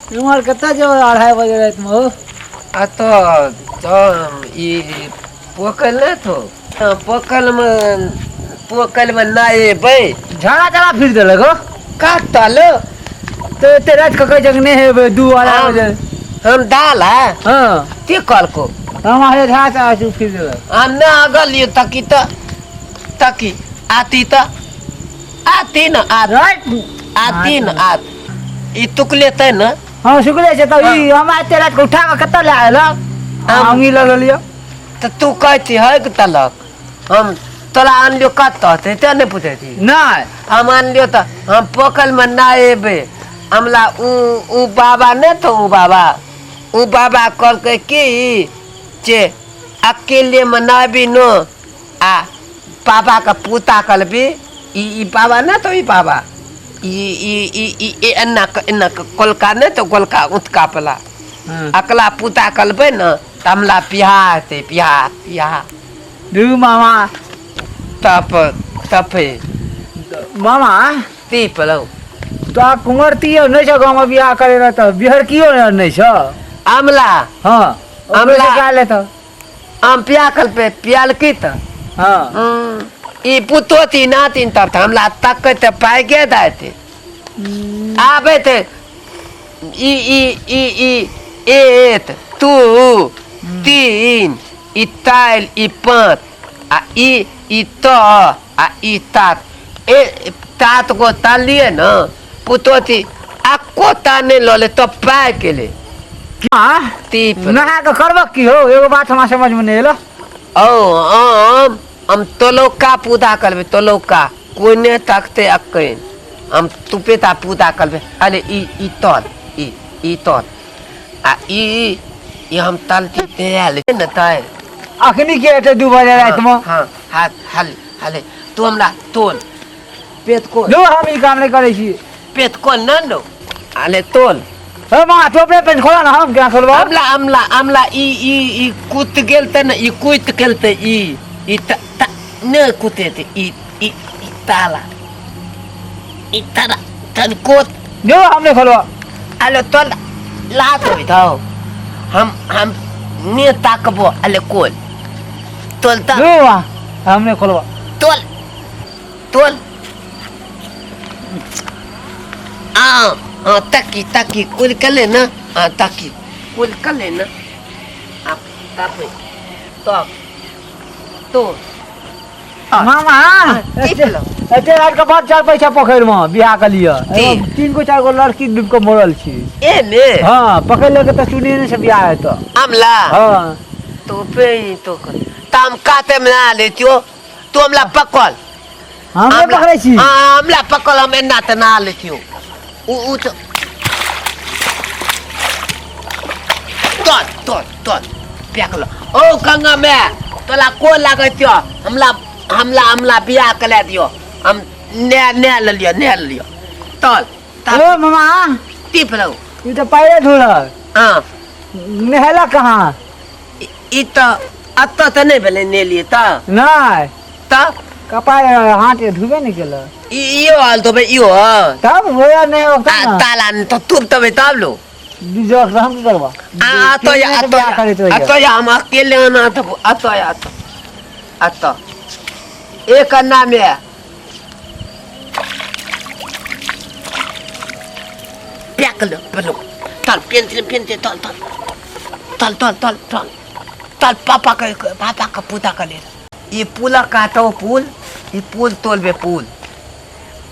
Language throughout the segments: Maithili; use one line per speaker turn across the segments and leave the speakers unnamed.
इम्हर कतऽ जेबै 2:30 बजे रातिमे हो?
आ तऽ ई पोखरि नहि थो, पोखरिमे नहि एबै।
झाड़ा चला फिर देलक हो।
कतऽ लो?
तऽ एते राति कऽ कहै छै कि नहि हेबै 2-2.5 बजे।
हम दाल है।
हँ।
की कहलको?
हम अहाँ झाड़ा चला फिर देलक।
हम नहि अगलियो तकी तऽ तकी आती तऽ आती न आत आती न आत ई तुकले ते न।
हँ सुखले छै तऽ ई हमरा एते राति कऽ उठा कऽ कतऽ लए आयल? हम ई लऽ लेलियौ।
तऽ तू कहती है कि तलक हम तोरा आनलियो कतऽ ते ते नहि पूछै छी?
नहि
हम आनलियो तऽ हम पोखरिमे नहि एबै। हमला उ उ बाबा नहि तो उ बाबा कहलकै कि जे अकेले मे नहि नो आ बाबा के पूता कलबी ई ई बाबा नहि तो ई बाबा ई ई ई ई ई एना क एना क कोलका नहि तो गोलका उतका पला अकला पूता कलबै न तऽ हमला बियाह हेतै बियाह बियाह।
दू मामा
तप तपे
मामा
ती पलौ
तो कुंवर तियो नहि छौ गाँवमे बियाह करे ला तऽ बिहर कियो नहि छौ?
आमला।
हँ।
आमला।
का ले तऽ
आम पिया कल पे पियाल की तऽ।
हँ।
ई पुतोती नातिन तब तऽ हमला तक तऽ पाइ के दाते आबे ते ई ई ई ई एक दू तीन ई ताइल ई पाँच आ ई ई त आ ई तात ए तात गो तालिए न पुतोती आ कोता नहि लऽ ले तऽ पाइ के ले।
ती नहा कऽ करबक की हो? एगो बात हमरा समझमे नहि एलो।
ओ हम तोलौका पूजा करबै तोलौका कोइ नहि तकतै अक्कैन हम तुपे ता पूजा करबै। अरे ई ई तल ई ई तल आ ई ई हम तलती ते आयल ने तै
अखनी के हेतै 2 बजे रातिमे?
हँ हाथ हाले हाले तू हमरा तोल पेट कोल।
जो हम ई काम नहि करै छी।
पेट कोल न लो आले तोल।
हे मामा तू अपने पेट खोला ना हम केना खोलबो?
अमला अमला अमला ई ई ई कुत गेल त न ई कुत गेल त ई ई त त न कुते त ई ई ई ताला ई ताला तन कोत।
जो हम नहीं खोलबो।
आले तोल लात होई थाओ हम ने ताकबो आले कोल तोल त
जो हम नहीं खोलबो।
तोल तोल आ हाँ तकी तकी कुल कले ना हाँ तकी कुल कले ना आप तापे तब तो
मामा एते रात के बाद चार पैसा पोखरि में बियाह के लिए 3 गो 4 गो लड़की डूब के मरल छी।
ए ने
हाँ पकड़ लेके तो चुनी नहीं से बियाह है तो
आमला।
हाँ
तो पे ही तो कर ताम काते में ना लेतियो तू हमला पकड़।
हम नहीं पकड़ै छी।
हाँ हमला पकड़ हम एना त ना लेतियो उ उ तो तोर तोर तोर प्याकलो ओ गंगा में तोला को लागत यो हमला हमला हमला बियाह के ले दियो हम ने ने ललियो ने ललियो तल
ओ मामा
टिप लो
ई तो पैरे धोलक।
हाँ
नहेला कहाँ?
ई त अतऽ त नहि भेलै नेलिए त
नहि
त
कपार हाथ धुबे नहि केलक।
ई इहो हाल धोबै इहो।
तब होया नहि होता
ना। ताला ने त तुब तबे तब लो
बीजक हम की करबा?
आ अतऽ या अतऽ अतऽ या हम अकेले आना तब अतऽ या अतऽ अतऽ एक अन्ना में प्याक लो पेलो तल पेंसिल पेंसिल तल तल तल तल तल तल तल पापा के पूता के ले ई पुल काटो पुल ई पुल तोलबे पुल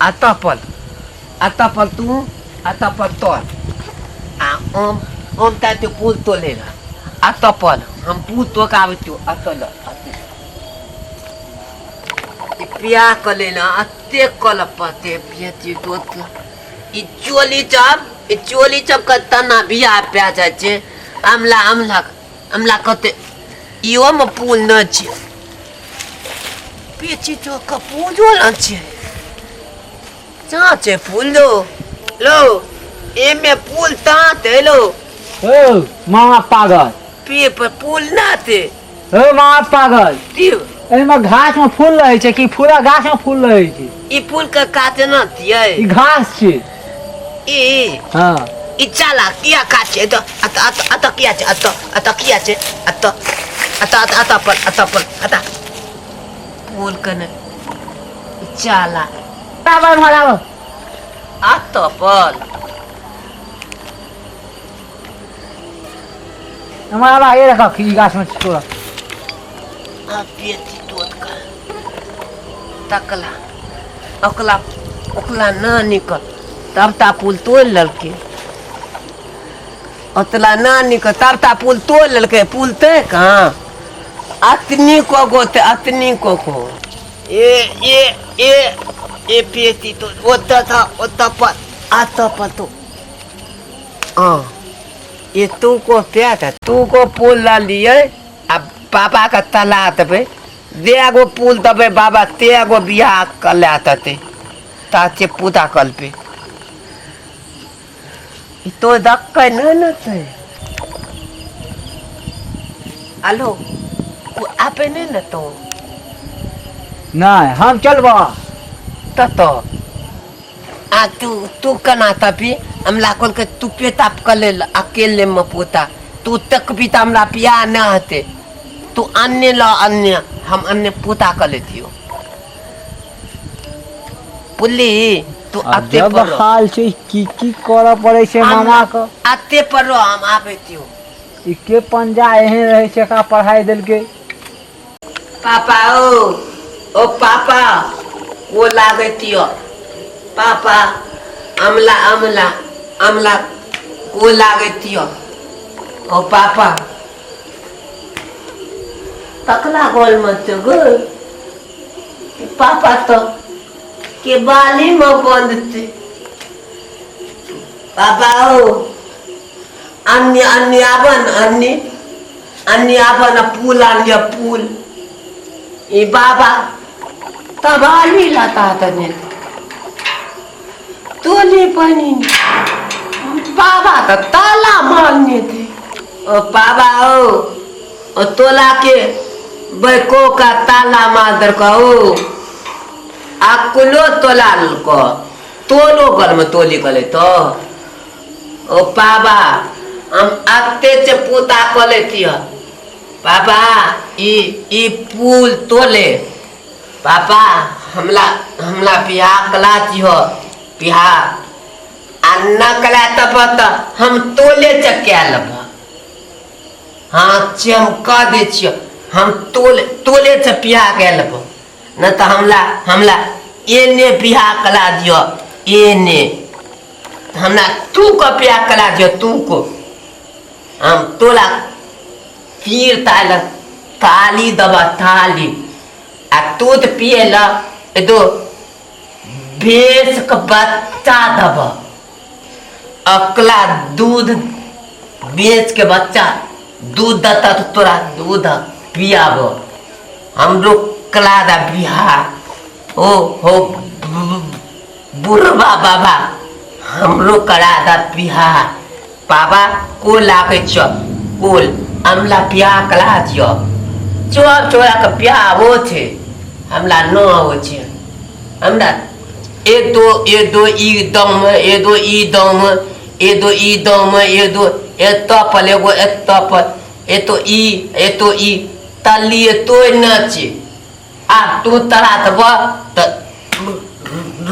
अतः पल अतः पल तू अतः पल तोल आ ओम ओम ता तू पुल तोलेगा अतः पल हम पुल तो के आबै छियौ अतः ल ई पिया के लेना अते कल पते पियती तो ई चोली चप ई चोली चप के तना बिया प्या जाइ छै अमला अमला अमला कते इहो में पुल न छै पेची तो के पुलो न छै चाचे पुल लो लो एमे पुल ताते लो।
ओ मामा पागल
पे पर पुल ना ते।
ओ मामा पागल
तीव
एहिमे घास में फूल रहै छै कि पूरा गाछ में फूल रहै छै?
ई फूल के काटे ना दियै।
ई घास छै।
ई
हाँ
ई चाला किया काज छै एतऽ अत अत अत किया छै अत अत किया छै अत अत अत अत पर अत पर अत बोल कने ई चाला
आब एम्हर आब।
अत पर
एम्हर आब, ये रख ई गाछ में तोरा।
आ बेटी तोत का तकला ओकला ओकला ना निकल तब ता पुल तोड़ लेलकै। ओतला ना निकल तब ता पुल तोड़ लेलकै। पुल ते कहाँ अतनी को गोते अतनी को को ए ए ए ए पेटी तो ओत था ओत पर आत पर तो हाँ ये तू को प्या था तू को पुल ला लिए आ पापा के तला देबै दे गो पुल देबै बाबा ते गो बियाह कर ले तते ताचे पूता कलपे ई तो दक्कै न न ते आलो को आपे नहीं न तो।
नहीं हम चलबा।
तत आ तू तू कना तपी हमला कोल के तू पे ताप कर ले अकेले में पोता तू तक भी त हमरा पिया न हते तू अन्य ल अन्य हम अन्य पोता कर लेतियो पुल्ली तू अते
अजब
पर रह।
हाल छै, की की करऽ पड़ै छै मामा के।
अते पर रह, हम आबै तियो।
ई के पंजा एहन रहै छै एकरा पढ़ाई देलकै।
पापा ओ ओ पापा ओ लागै तियो पापा अमला अमला अमला को लागै तियो ओ पापा तकला गोल मत गो पापा तो के बाली में बंद थे। पापा ओ अन्य अन्य आबन अन्य अन्य आबन पुल अन्य पुल ई बाबा तबाली लता तने तोले पानी बाबा तो ताला मारने थे। ओ बाबा ओ ओ तोला के बैको का ताला मार का ओ आ कुलो तोला को तोलो गल में तोली कले तो ओ बाबा हम आते से पोता क लेती है। बाबा ई ई पुल तोले पापा हमला हमला बियाह कला हो बियाह आ न कला तब त हम तोले चक्या लब। हाँ हम कह दै छियो हम तोले तोले से बियाह के लब न त हमला हमला एने बियाह कला दियो एने हमरा तू को बियाह कला दियो तू को हम तोला तीर ताल ताली दबा ताली आ तू तो पिए ला दो भैंस के बच्चा दब अकला दूध बेच के बच्चा दूध दता तो तोरा दूध पियाब हमरो कला दा बिहार ओ हो बुढ़वा बाबा हमरो करा दा बिहार बाबा को लागे छ कोल हमला बियाह कला दियो चोर चोरा के बियाह हो छे हमला न हो छे हमरा एक दो ई दम ए दो ई दम ए दो ई दम ए दो ए तपल एगो ए तपल ए तो ई ए तो ई तली तो न छे आ तू तरा तब त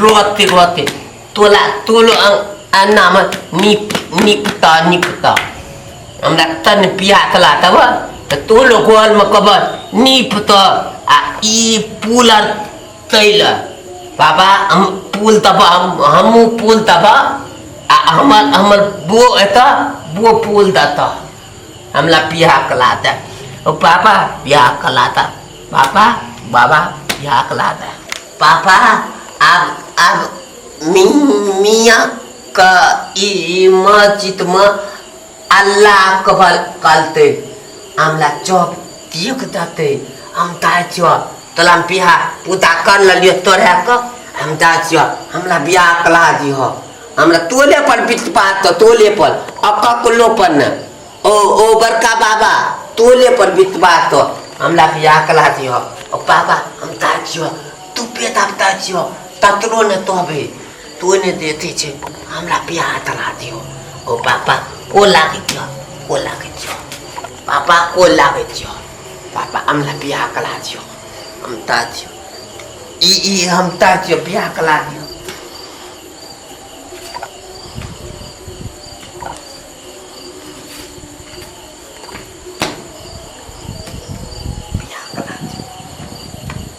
रोते रोते तोला तोलो अन्ना में निप निपता निपता हमरा तन पिया कला तब त तोलो गोल में कबर निप त आ ई पुल आर तैल बाबा हम पुल तब हम हमू पुल तब आ हमर हमर बो एत बो पुल दत हमला पिया कला दे ओ पापा पिया कला दा पापा बाबा पिया कला दे पापा आब आब मियाँ का ई मस्जिद में अल्लाह अकबर कहते हमला चौक तीक दते हम ताय छियो तोला हम बियाह पूता कर ललियो तोरा के हम जाय छियो हमला बियाह कला दिहो हमरा तोले पर बितपात तो तोले पर अकलो पर न ओ ओ बड़का बाबा तोले पर बितपात तो हमला बियाह कला दिहो ओ बाबा हम ताय छियो तू पेता ताय छियो ततरो ने तोबे तो ने देते छे हमरा बियाह तला दिहो ओ पापा को लागै छियो, को लागै छियो पापा, को लागै छियो पापा। हमला बियाह कला छियो, हम ता छियो, ई ई हम ता छियो, बियाह कला छियो।